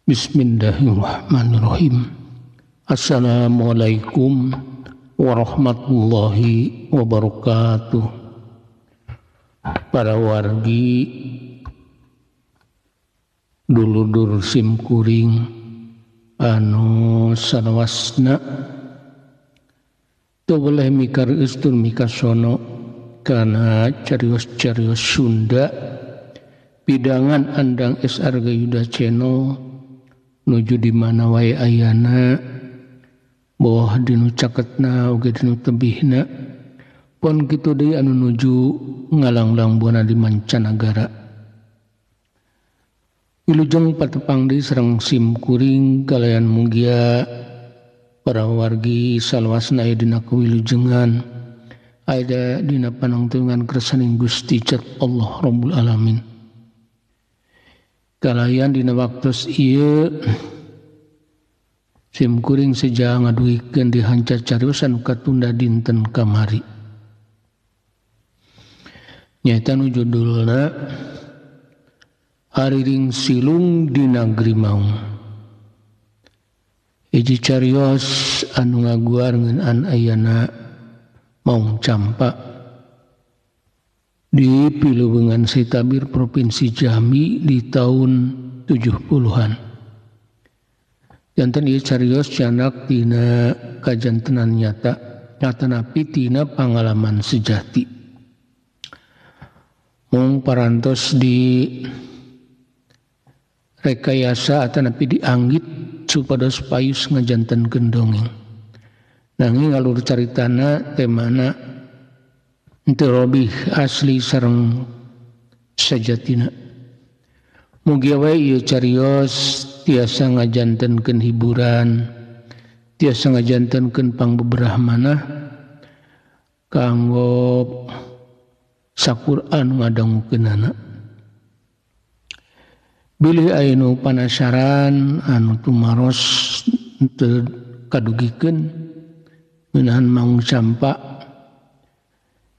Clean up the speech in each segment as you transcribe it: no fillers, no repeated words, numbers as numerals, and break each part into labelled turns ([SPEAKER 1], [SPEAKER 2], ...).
[SPEAKER 1] Bismillahirrahmanirrahim. Assalamualaikum warahmatullahi wabarakatuh. Para wargi duludur simkuring anu salawasna teu boleh mikareus tur mikasono kana carios-carios Sunda pidangan Andang S. Arga Yuda Channel nuju di mana wae ayana boh dinu caketna oge dinu tebihna pon kitu deui anu nuju ngalanglang buana di mancanagara. Wilujeng patepang deui sareng simkuring kalayan mugia para wargi salawasna aya dina kawilujengan aya dina panangtungan kersaning Gusti Cat Allah Rabbul Alamin. Kalayan dina waktos ieu simkuring seja ngaduikeun di hanca carios anu katunda dinten kamari. Nyaeta nu judulna Ariring Silung di Nagri Maung. Hiji carios anu ngaguar ngeunaan ayana Maung Campa di Piluwengan Sitabir Provinsi Jambi di tahun 70-an. Janten ieu carios canak tina kajantenan nyata, nyatanapi tina pangalaman sejati. Mung parantos di rekayasa atanapi dianggit supados payus ngajantenkeun dongeng. Nanging alur caritana temana henteu robih asli sareng sajatina. Mugia wae ieu carios tiasa ngajantenkeun hiburan, tiasa ngajantenkeun pangbeberah manah kanggo sakuran ngadangukeunana. Bilih aya nu panasaran anu tumaros teu kadugikeun ngeunaan Maung Campa.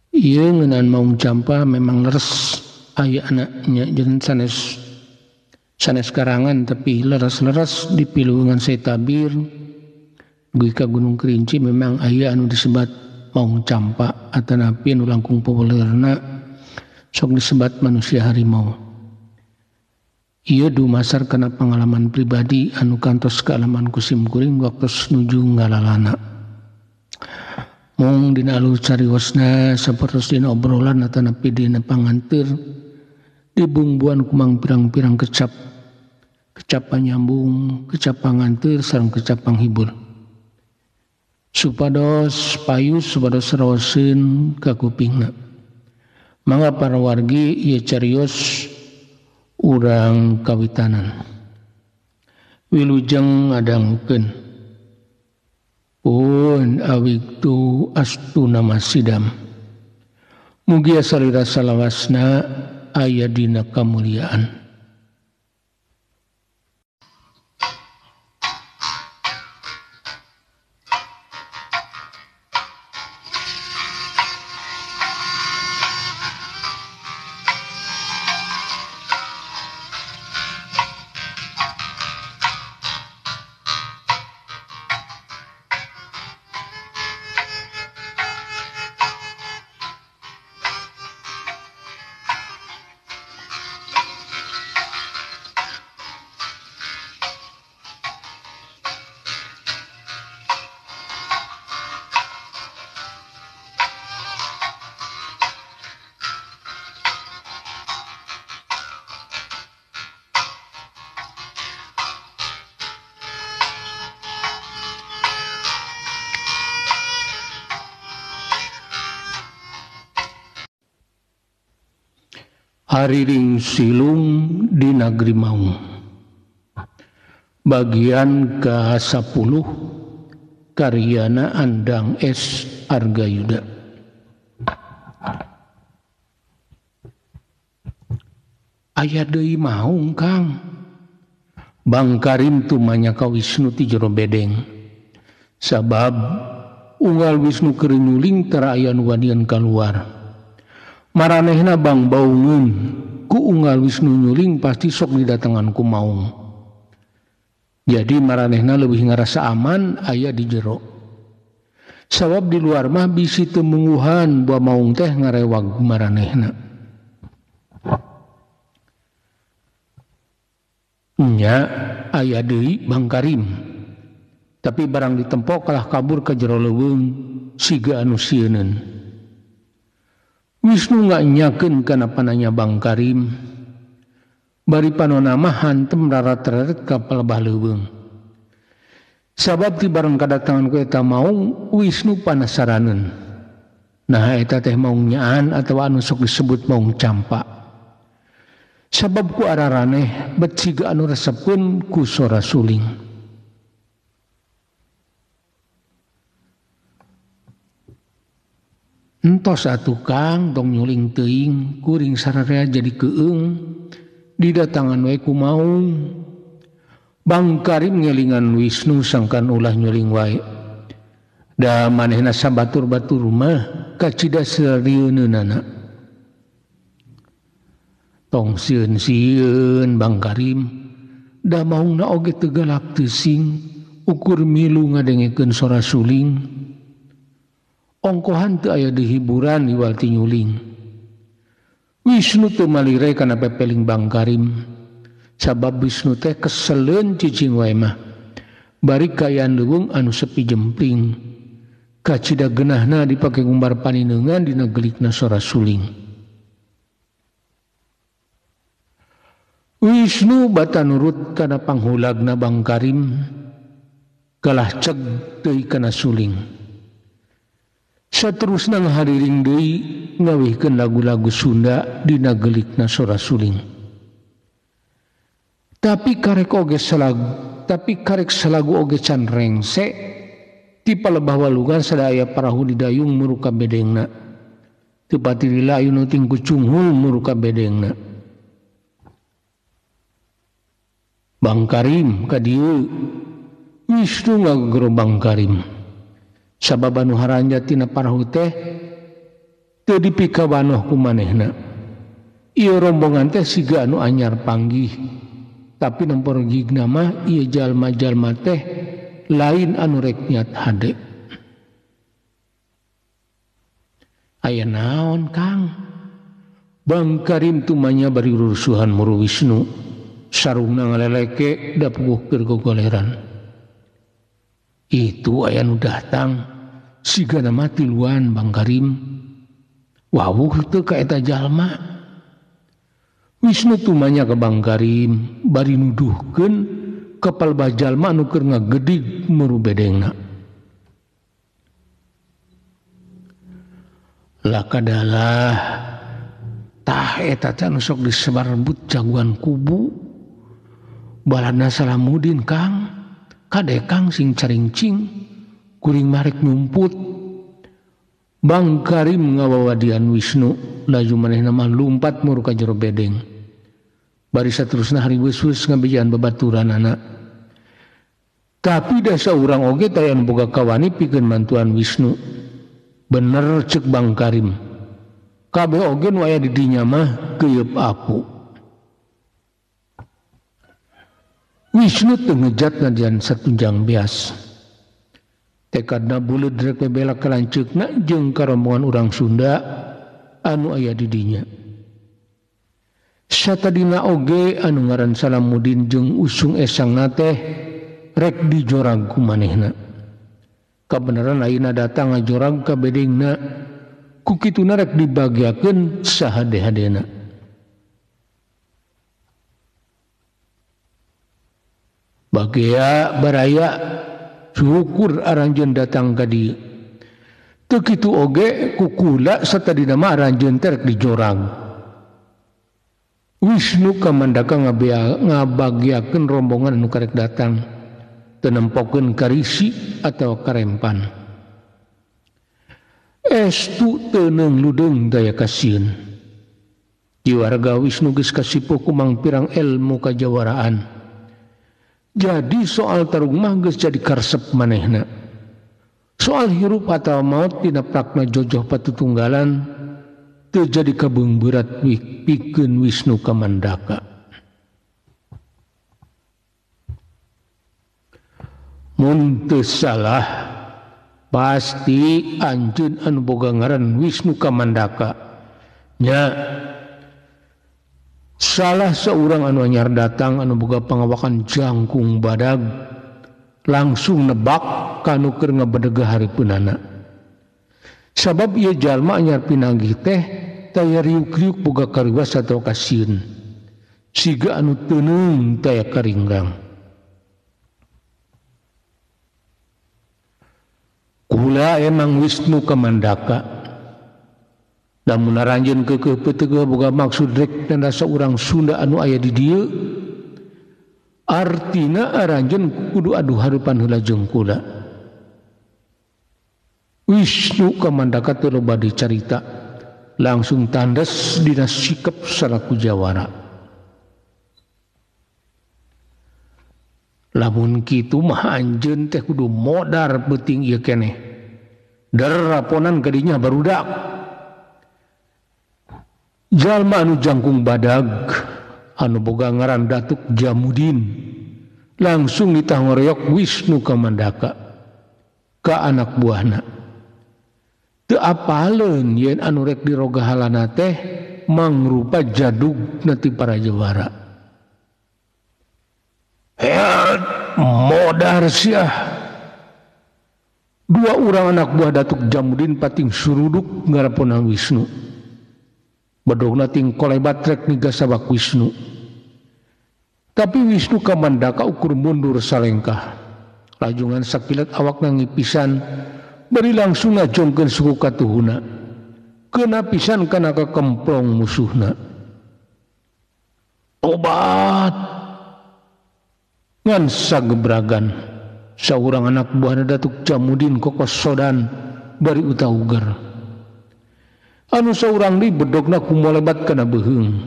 [SPEAKER 1] Ieu ngeunaan Maung Campa memang leres aya anaknya jeung sanes sanes karangan tapi leres-leres di Piluwengan Setabir dugi ka Gunung Kerinci memang aya anu disebat Maung Campa atanapi anu langkung populerna sok disebat manusia harimau. Ieu dumasar kana pangalaman pribadi anu kantos kaalaman ku simkuring waktos nuju ngalalana. Mung dina alur cariosna sapertos dina obrolan atanapi dina panganteur dibungbuan kumang pirang-pirang kecap, kecap panyambung, kecap panganteur sareng kecap panghibur. Supados payus supados raoseun ka kupingna. Mangga para wargi ieu carios urang kawitanan. Wilujeng ngadangukeun. Pun awigtu astuna masidam. Mugia salira salawasna aya dina kamuliaan. Ariring Silung di Nagri Maung. Bagian ke-10 karyana Andang S. Arga Yuda. Aya deui maung Kang. Bang Karim tumanya ka Wisnu ti jero bedeng. Sabab unggal Wisnu keur nyuling tara aya nu wanian kaluar. Maranehna bang baungeun ku unggal Wisnu nyuling pasti sok didatangan ku maung. Jadi maranehna leuwih ngarasa aman aya di jero. Sabab di luar mah bisi teu mungguhan buah maung teh ngarewag maranehna. Nya aya deui Bang Karim. Tapi barang ditempo kalah kabur ka jero leuweung siga anu sieuneun. Wisnu nganyakeun kana pananya Bang Karim. Bari panona mah hantem rarat-raret ka palebah leuweung. Sabab ti bareng kadatangan ku eta maung, Wisnu panasaraneun. Nah eta teh maung nyaan atawa anu sok disebut maung campa. Sabab ku araraneh bet siga anu resepeun ku sora suling. Entos atuh Kang tong nyuling teuing kuring sararea jadi keung didatangan we ku maung. Bang Karim ngelingan Wisnu sangkan ulah nyuling wae. Da manehna sabatur-batur mah kacida sarieunana. Tong sieun-sieun Bang Karim da maungna oge teu galak teuing ukur milu ngadengekeun sora suling. Ongkohan teu aya di hiburan iwal ti nyuling. Wisnu teu malire kana pepeling Bang Karim. Sabab Wisnu teh keseleun cicing wae mah. Bari kaayaan leuweung anu sepi jempling. Kacida geunahna dipake ngumbar panineungan dina gelikna sora suling. Wisnu bata nurut kana panghulagna Bang Karim. Kalah ceg deui kana suling. Saterusna ngahariring deui ngawihkeun lagu-lagu Sunda dina gelikna sora suling. Tapi karek salagu oge can rengse ti palebah walungan sadaya parahu didayung muruka bedengna. Teu patilila ayeuna ting kucunghul muruka bedengna. Bang Karim ka dieu. Wisnu ngagero Bang Karim. Sabab anu haranja tina parahu teh teu dipikawanoh ku manehna. Ieu rombongan teh siga anu anyar panggih. Tapi nempor gigna mah ieu jalma-jalma teh lain anu rek niat hade. Aya naon Kang? Bang Karim tumanya bari rusuhan muru Wisnu. Sarungna ngaleleke da puguh keur gogoleran. Itu aya nu datang sigana mah tiluan Bang Karim. Wawuh teu ka eta jalma. Wisnu tumanya ka Bang Karim bari nuduhkeun ka palebah jalma anu keur ngagedig muru bedengna. Lakadalah tah eta teh anu sok disebar rebut jagoan kubu. Balana Salamudin Kang, kade Kang sing caringcing kuring marek nyumput. Bang Karim ngawawadian Wisnu laju manehna mah lumpat muru ka jero bedeng. Bari saterusna hariweus-weus ngabejaan babaturanana. Tapi da saurang oge taya anu boga kawani pikeun mantuan Wisnu. Bener cek Bang Karim. Kabeh oge nu aya di dinya mah keuyeub apu. Wisnu teu ngejat ngadian satunjang beas. Tekadna buleud rek bebela ka lanceukna jeung ka rombongan urang Sunda anu aya di dinya. Satadina oge anu ngaran Salamudin jeung usung esangna teh rek dijorag ku manehna. Kabeneran ayeuna datang ngajorag ka bedengna, ku kituna rek dibagiakeun sahade-hadena. Bagea baraya syukur aranjeun datang ka dieu. Teu kitu oge ku kula satadina mah aranjeun teh rek dijorag. Wisnu kamandaka ngabagiakeun rombongan anu karek datang, teu nempokeun karisi atawa karempan. Estu teu neung ludeung daya kasieun. Diwarga Wisnu geus kasipuh ku mangpirang ilmu kajawaraan. Jadi soal tarung mah geus jadi karesep manehna. Soal hirup atawa maot dina prakna jojoh patutunggalan teu jadi kabeungberat pikeun Wisnu Kamandaka. Mun teu salah pasti anjeun anu boga ngaran Wisnu Kamandaka. Nya salah seorang anu anyar datang anu boga pangawakan jangkung badag langsung nebak kanu keur ngabedegah hareupeunana. Sabab ieu jalma anyar pinanggih teh taya riuk-riuk boga kariwas atawa kasieun. Siga anu teuneung taya karinggang. Kula emang Wisnu Kamandaka. Lamun aranjeun keukeuh peuteugeuh boga maksud rek nandasa urang Sunda anu aya di dieu, artina aranjeun kudu adu hareupan heula jeung kula. Wisnu Kamandaka teu loba dicarita, langsung tandes dina sikep salaku jawara. Lamun kitu mah anjeun teh kudu modar peuting ieu keneh. Daraponan gadinya barudak. Jalma anu jangkung badag anu boga ngaran Datuk Jamudin langsung ditangoreyok Wisnu Kamandaka ka anak buahna. Teu apaleun yen anu rek dirogahalana teh mangrupa jadug na ti para jawara. Heat modar siah. Dua urang anak buah Datuk Jamudin pating suruduk ngaraponan Wisnu. Bedogna ting kolebat rek nigasabak Wisnu. Tapi Wisnu Kamandaka ukur mundur salengkah. Lajungan sakilat awakna ngipisan bari langsung ngajongkeun suku katuhuna. Kena pisan kana kakemplong musuhna. Tobat! Ngan sagebragan saurang anak buahna Datuk Jamudin kokosodan bari utauger. Anu saurang deui bedogna kumolebat kana beuheung.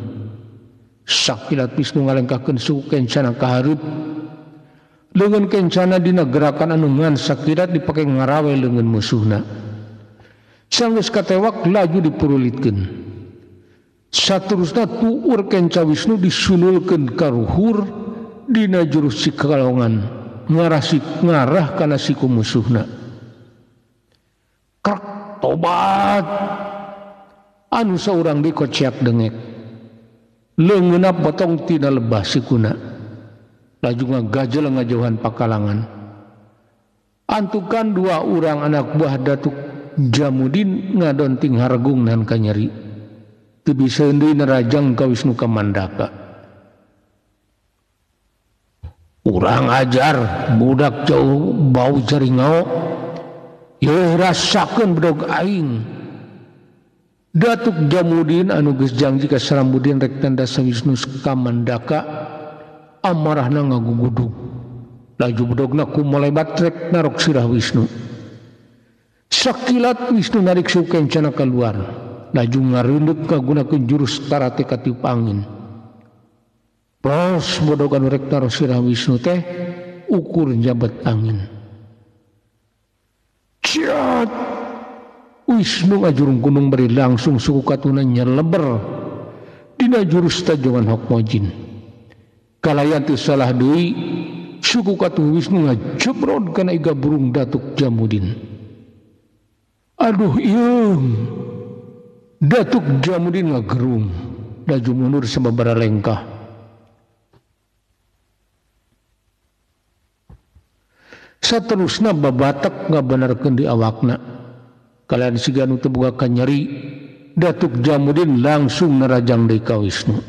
[SPEAKER 1] Sakilat Wisnu ngalengkahkeun suku kencana ka hareup. Leungeun kencana dina gerakan anu ngan sakilat dipake ngarawe leungeun musuhna. Sanggeus katewak laju dipurulitkeun. Saterusna tuur kenca Wisnu disunulkeun ka luhur dina jurus sikalongan ngarah kana siku musuhna. Krek tobat. Anu saurang deui kociak dengek. Leungeunna potong tina lebah sikuna. Laju ngagajel ngajauhan pakalangan. Antukan dua urang anak buah Datuk Jamudin ngadonting hargung nan kanyeri. Teu bisa deui nerajang ka Wisnu Kamandaka. Urang ajar budak jauh bau jaringao. Yeuh rasakeun bedog aing. Datuk Jamudin anu geus janji ka Saramudin rek tanda Wisnu Kamandaka amarahna ngagugudug. Laju bedogna kumolebat rek narok sirah Wisnu. Sakilat Wisnu narik suku kencana keluar. Laju ngareundeup kagunakeun jurus karate katiup angin. Plos bodog anu rek narok sirah Wisnu teh ukur jabat angin. Ciat! Wisnu ngajurung gunung beri langsung suku katuna nyeleber dina jurus tajongan hokmojin. Kalayan teu salah deui suku katuh Wisnu ngajebrod kana iga burung Datuk Jamudin. Aduh ieu. Datuk Jamudin ngagerung laju mundur sababaraha lengkah. Saterusna babatek ngabenerkeun di awakna. Kalian siga nu teu boga kanyeri, Datuk Jamudin langsung nerajang deui ka Wisnu.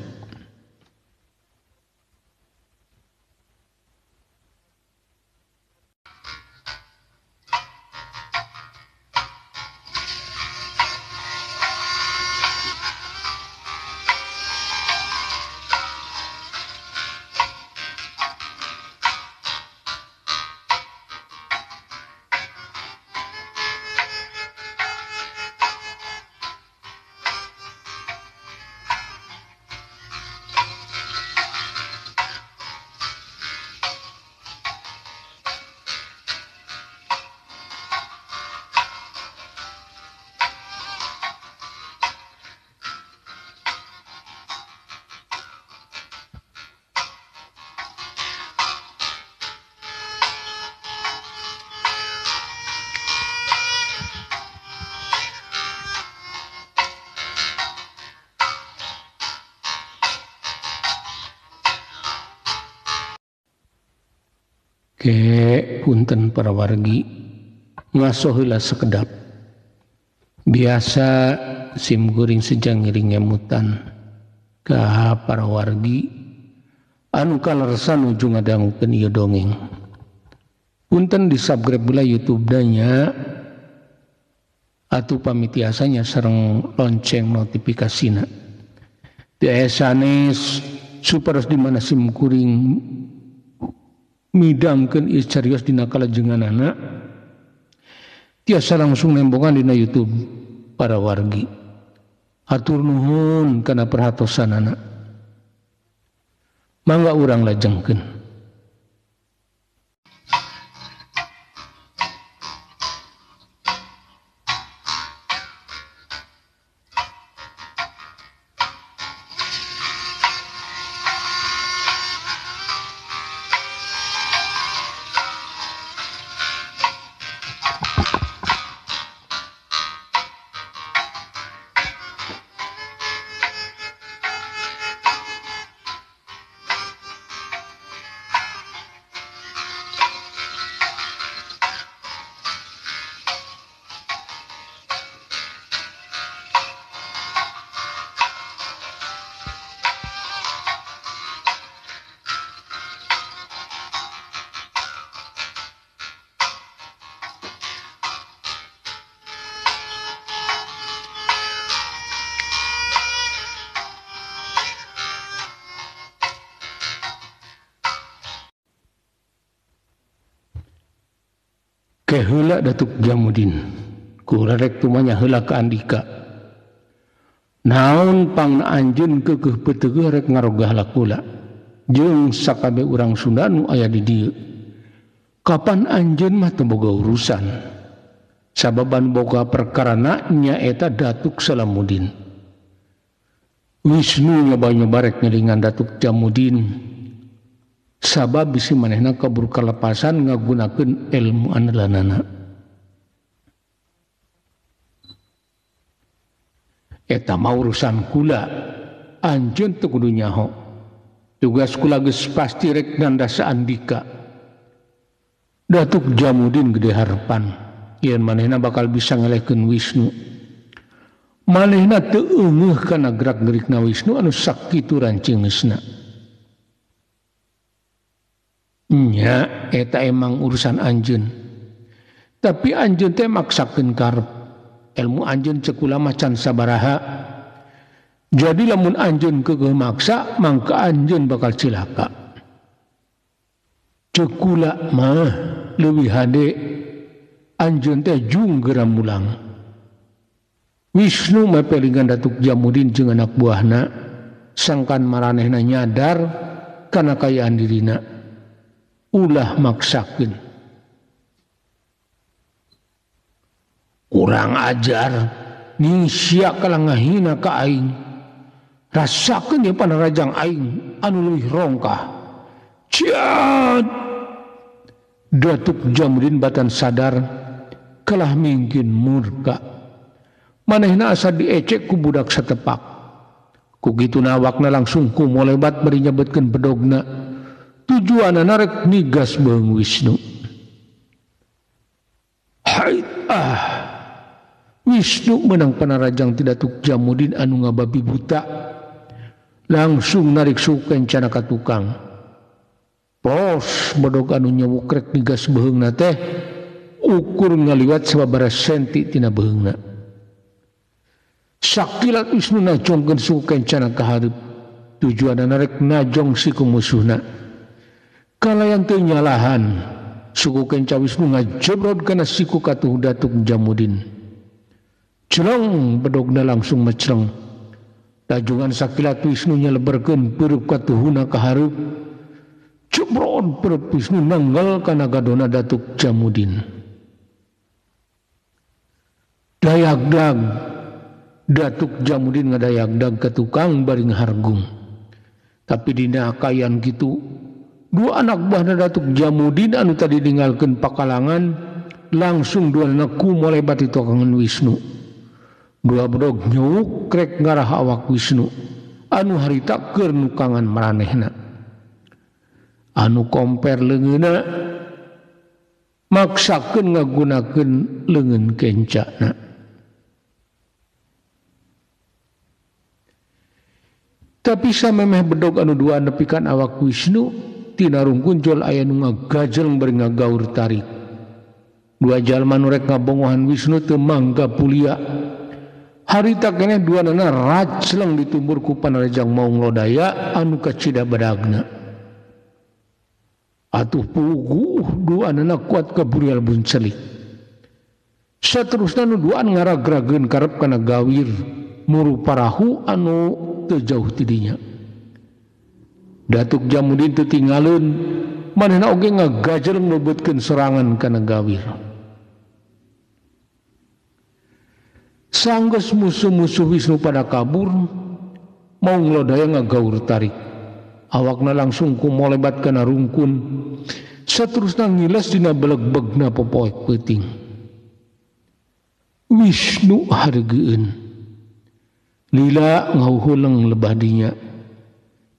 [SPEAKER 1] Ke punten para wargi ngaso heula sekedap. Biasa sim kuring sejang ngiring ngemutan ka para wargi anu kaleresan nuju ngadangukeun ieu dongeng. Punten di subscribe heula YouTube nya atuh pamitiasanya sareng lonceng notifikasina. Teu aya sanes supados di mana sim kuring midangkeun ieu carios dina kalajenganana tiasa langsung nembongan dina YouTube para wargi. Hatur nuhun kana perhatosanana. Mangga urang lajengkeun. Keheula Datuk Jamudin kurarek tumanya heula ka Andika. Naon pangna anjeun keukeuh peuteugeuh rek ngarogah lakula jeung sakabeh urang Sunda nu aya di dieu. Kapan anjeun mah teu boga urusan. Sababan boga perkarana nyaeta Datuk Salamudin. Wisnu nyoba-nyoba rek ngelingan Datuk Jamudin. Sabab bisi manehna kabur kalepasan ngagunakeun ilmu andalanana. Eta mah urusan kula, anjeun teu kudu nyaho. Tugas kula geus pasti rek nandasa Andika. Datuk Jamudin gede harepan yen manehna bakal bisa ngelehkeun Wisnu. Manehna teu eungeuh kana gerak-gerikna Wisnu anu sakitu rancingeusna. Nya eta emang urusan anjeun. Tapi anjeun teh maksakeun karep. Ilmu anjeun cek kula mah can sabaraha. Jadi lamun anjeun keukeuh maksa, mangka anjeun bakal cilaka. Cek kula mah leuwih hade anjeun teh jung geura mulang. Wisnu mapelingan Datuk Jamudin jeung anak buahna sangkan maranehna nyadar kana kayaan dirina. Ulah maksakeun. Kurang ajar ning sia kalah ngahina ka aing. Rasakeun ieu panarajang aing anu leuwih rongkah. Ciat! Datuk Jamudin batan sadar kalah mingkin murka. Manehna asa diecek ku budak satepak. Ku kitu nawakna langsung ku molebat bari nyebetkeun bedogna. Tujuanana rek nigas beung Wisnu. Hai ah. Wisnu menang panarajang ti Datuk Jamudin anu ngababi buta. Langsung narik suku kencana ka tukang. Pos bedog anu nyewuk rek nigas beheungna teh ukur ngaliwat sababaraha senti tina beheungna. Sakilat Wisnu najongkeun suku kencana ka hareup. Tujuanana rek najong siku musuhna. Kalayan teu nyalahan, suku kenca Wisnu ngajebrod kana siku katuh Datuk Jamudin. Celeng bedogna langsung meceleng. Tajungan sakilat Wisnu nyeleberkeun peurup katuhuna ka hareup. Jebrod peurup Wisnu nanggal kana gadona Datuk Jamudin. Dayagdag Datuk Jamudin ngadayagdag ka tukang bari ngahargung. Tapi dina kayan kitu dua anak buahna Datuk Jamudin anu tadi ninggalkeun pakalangan langsung dua anak ku molebat di tokangan Wisnu. Dua bedog nyewuk krek ngarah awak Wisnu anu harita keur nukangan maranehna. Anu komper leungeunna Maksakeun ngagunakeun leungeun kencana. Tapi samemeh bedog anu duaan nepikan awak Wisnu tina rungkun jol aya nu ngagajel bari ngagaur tarik. Dua jalma nu rek ngabongohan Wisnu teu mangga pulia. Harita keneh duanana rajleng ditumbur ku panarejang Maung Lodaya anu kacida badagna. Atuh puguh duanana kuat ka burial buncelik. Saterusna nu duaan ngaragrageun karep kana gawir muru parahu anu teu jauh ti dinya. Datuk Jamudin teu tinggalun, manehna oge ngagajeleng mlebetkeun serangan kana gawir. Sanggeus musuh-musuh Wisnu pada kabur, Maung Lodaya ngagaur tarik. Awakna langsung kumolebat kana rungkun. Saterusna ngiles dina belegbegna popoek peuting. Wisnu hareugeun. Lila ngahuhuleng lebah dinya.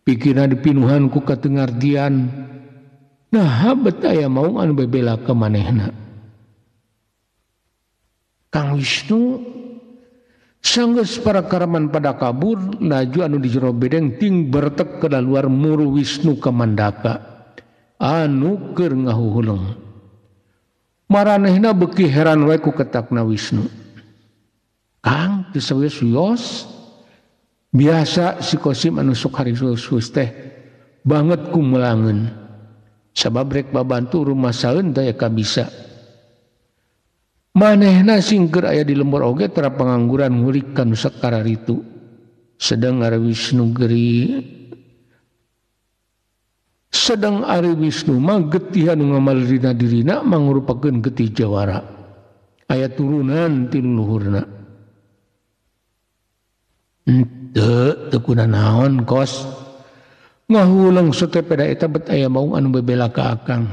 [SPEAKER 1] Pikirna dipinuhan ku katengartian. Naha bet aya maung anu bebela ka manehna. Kang Wisnu sanggeus para karaman pada kabur, laju anu di jero bedeng ting bertek ke luar muru Wisnu ka Mandaka anu keur ngahuhuleng. Maranehna beuki heran wae ku ketakna Wisnu. Kang teu sawios biasa si Kosim anu sok harisuus teh banget ku melangeun. Sabab rek babantu rumah saeun teh kabisa. Manehna singker aya di lembur oge tera pengangguran ngulik kanu sakararitu. Sedang ari Wisnu geri sedang ari Wisnu mah getih anu ngamalrina dirina mangrupakeun getih jawara. Aya turunan ti luluhurna. Henteu teu kuna naon kos. Ngahuleng sote peda eta bet aya maung anu bebela ka akang.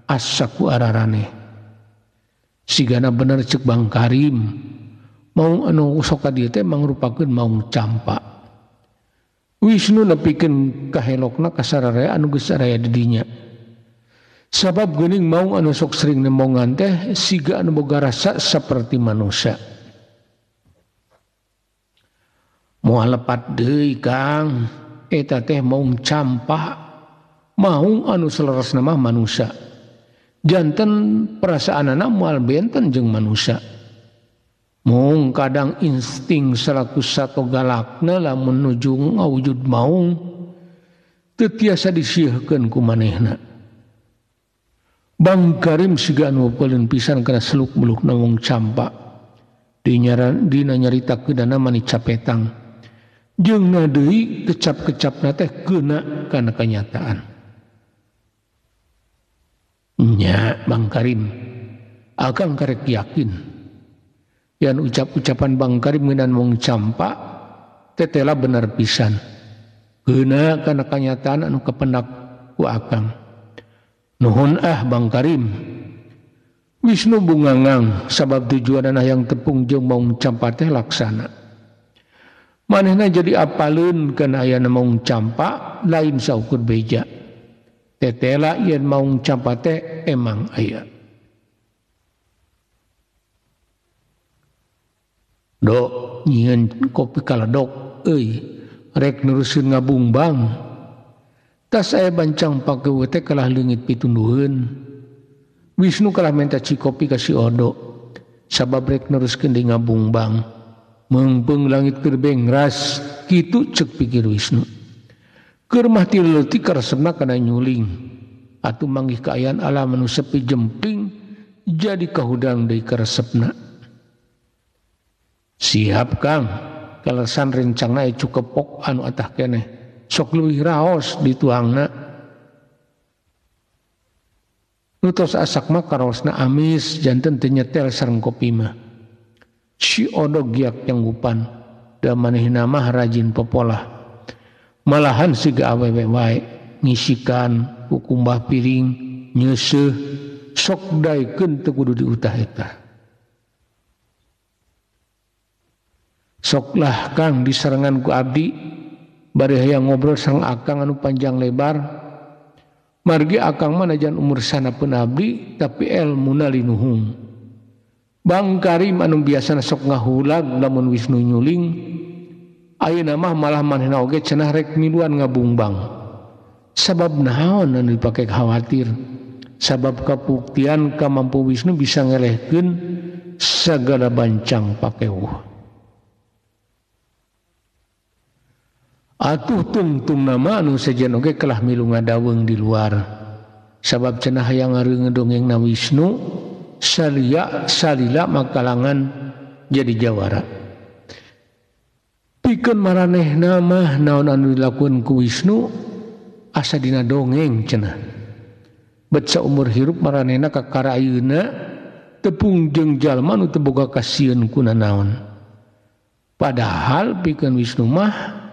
[SPEAKER 1] Asa ku araraneh. Sigana bener cek Bang Karim, maung anu sok ka dieu teh mangrupakeun maung campa. Wisnu nepikeun kahelokna ka sararea anu geus araya di dinya. Sabab geuning maung anu sok sering nemongan teh siga anu boga rasa saperti manusia. Moal lepat deui Kang, eta teh maung campa, maung anu saleresna mah manusia. Janten perasaanana moal benten jeung manusia. Mung kadang insting selaku sato galakna lamun nuju ngawujud maung teu tiasa disieurkeun ku manehna. Bang Karim siga anu peuleun pisan kana seluk-belukna wong campa. Dina nyaritakeunana mani capetang. Jeung deui kecap-kecapna teh keuna kana kanyataan. Nya Bang Karim, akang karek yakin. Yan ucap-ucapan Bang Karim ngeunaan wong campa tetela bener pisan. Keuna kana kanyataan anu kapendak ku akang. Nuhun ah Bang Karim. Wisnu bungangang sabab tujuanana yang tepung jeung maung campa teh laksana. Manehna jadi apaleun kana ayana maung campa lain saukur beja. Tetela yen maung campa teh emang aya. Dok nyieun kopi kaledok euy rek neruskeun ngabungbang. Tas aya bancang pakeueuh teh kalah leungit pitunduheun. Wisnu kalah menta cikopi ka si Odo sabab rek neruskeun di ngabungbang. Meungpeung langit keur bengras kitu ceuk pikir Wisnu. Keur mah ti leutik karesepna kana nyuling. Atuh manggih kaayaan alam anu sepi jempling jadi kahudang deui karesepna. Siap Kang, kaleresan rencangna cukepok anu atah keneh. Sok leuwih raos dituangna. Nu tos asak mah karaosna amis janten teu nyetel sareng kopi mah. Si Odo giak nyanggupan, da manehna mah rajin popolah. Malahan siga awewe wae ngisikan kukumbah piring nyeuseuh sok daekeun teu kudu diutah eta. Soklah Kang disarengan ku abdi bari hayang ngobrol sareng akang anu panjang lebar. Margi akang mah najan umur sanapeun abdi tapi elmuna linuhung. Bang Karim anu biasana sok ngahulag lamun Wisnu nyuling ayeuna mah malah manehna oge cenah rek miluan ngabungbang. Sabab naon anu dipake khawatir? Sabab kabuktian kamampu Wisnu bisa ngelehkeun sagala bancang pakewuh. Atuh tungtung nama anu sejen oge kelah milu ngadaweung di luar. Sabab cenah hayang ngareungeun dongengna Wisnu salia salila makalangan jadi jawara. Pikeun maranehna mah naon anu dilakukeun ku Wisnu asa dina dongeng cenah. Bet saumur hirup maranehna kakara ayeuna tepung jeung jalma nu teu boga kasieun kuna naon. Padahal pikeun Wisnu mah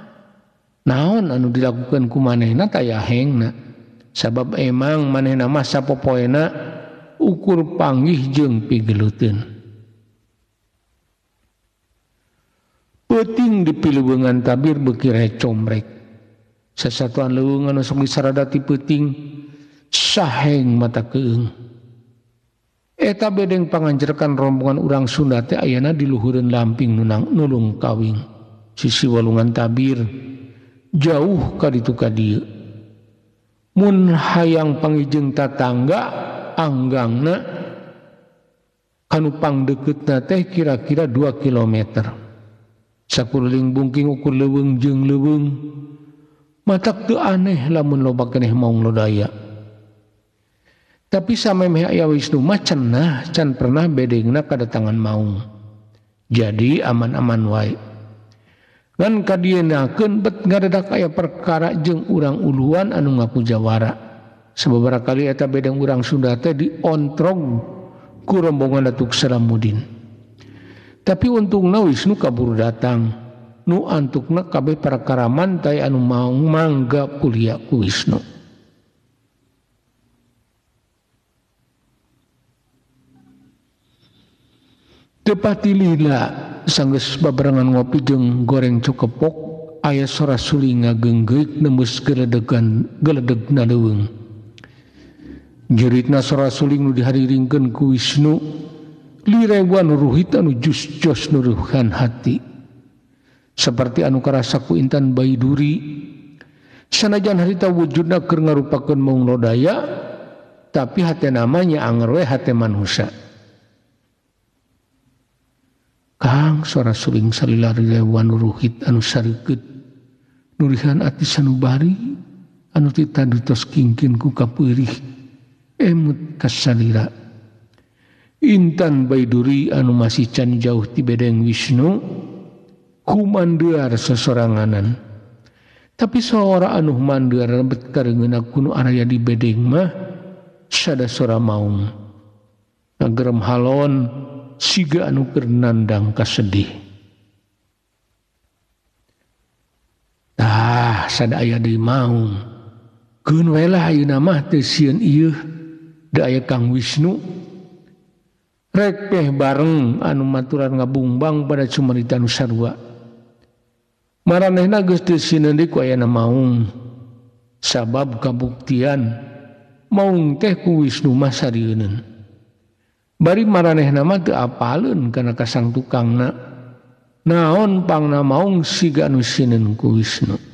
[SPEAKER 1] naon anu dilakukan ku manehna taya hengna. Sabab emang manehna mah sapopoena ukur panggih jeung pigeluteun. Peuting di pileuweungan tabir beuki recomrek. Sasatuan leuweung anu sok disaradati peuting saheng mata keung. Eta bedeng panganjerkan rombongan urang Sunda teh ayana di luhureun lamping nunang nulung kawing. Sisi walungan tabir jauh ka ditu ka dieu. Mun hayang pangijeung tatangga anggangna kanu pangdekeutna teh kira-kira 2 kilometer. Sakuliling bungking ukur leuweung jeung leuweung. Matak teu aneh lamun loba keneh maung lodaya. Tapi samemeh aya Wisnu mah cenah can pernah bedengna kadatangan maung. Jadi aman-aman wae. Ngan kadienakeun bet ngadadak aya perkara jeung urang uluan anu ngaku jawara. Sababaraha kali eta bedeng urang Sunda teh diontrog ku rombongan Datuk Salamudin. Tapi untungna Wisnu kaburu datang. Nu antukna kabeh perkara mantai anu maung mangga kuliah ku Wisnu. Teu pati lila sanggeus babarengan ngopi jeung goreng cokepok aya sora suling ngageunggeuk nembus geledegan geledegna leuweung. Jeritna sora suling nu dihariringkeun ku Wisnu lirewan ruhit anu jus-jos nuruhan hati. Seperti anu karasa ku Intan Baiduri sanajan harita wujudna keur ngarupakeun maung lodaya tapi hate namanya anger we hate manusia. Kang sora suling salila rilewan ruhit anu sareukeut nurihan ati sanubari anu tita tos kingkin ku kapeurih emut kasalira. Intan Baiduri anu masih can jauh ti bedeng Wisnu kumandear sesoranganan. Tapi sora anu mandear bet kareungeuna kuno araya di bedeng mah sada sora maung. Ngagerem halon siga anu keur nandang kasedih. Tah sada aya deui maung. Keun we lah ayeuna mah teu sieun ieu da aya Kang Wisnu. Rek teh bareng anu maturan ngabungbang pada cumarita nu sarua. Maranehna geus teu sieun deui ku ayana maung. Sabab kabuktian maung teh ku Wisnu mah sarieuneun. Bari maranehna mah teu apaleun kana kasang tukangna. Naon pangna maung siga anu sieun ku Wisnu.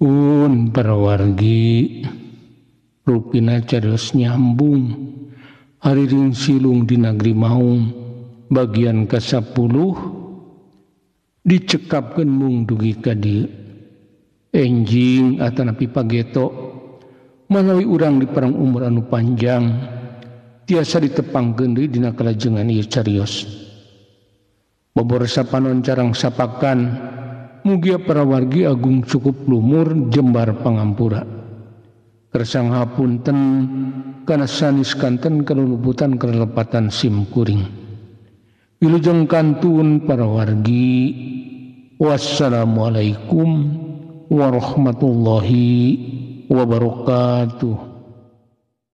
[SPEAKER 1] Pun parawargi rupina carios nyambung hariring silung di nagri maung bagian ke-10 Dicekapkeun mung dugi ka dieu. Enjing atanapi pageto manawi urang di parang umur anu panjang tiasa ditepangkeun deui dina kalajengan ieu carios. Bobor sapanon carang sapakan mugia para wargi agung cukup lumur jembar pangampura. Kersang hapunten kana sanis kanten kaluluputan kalepatan sim kuring. Wilujeng kantun para wargi. Wassalamualaikum warahmatullahi wabarakatuh.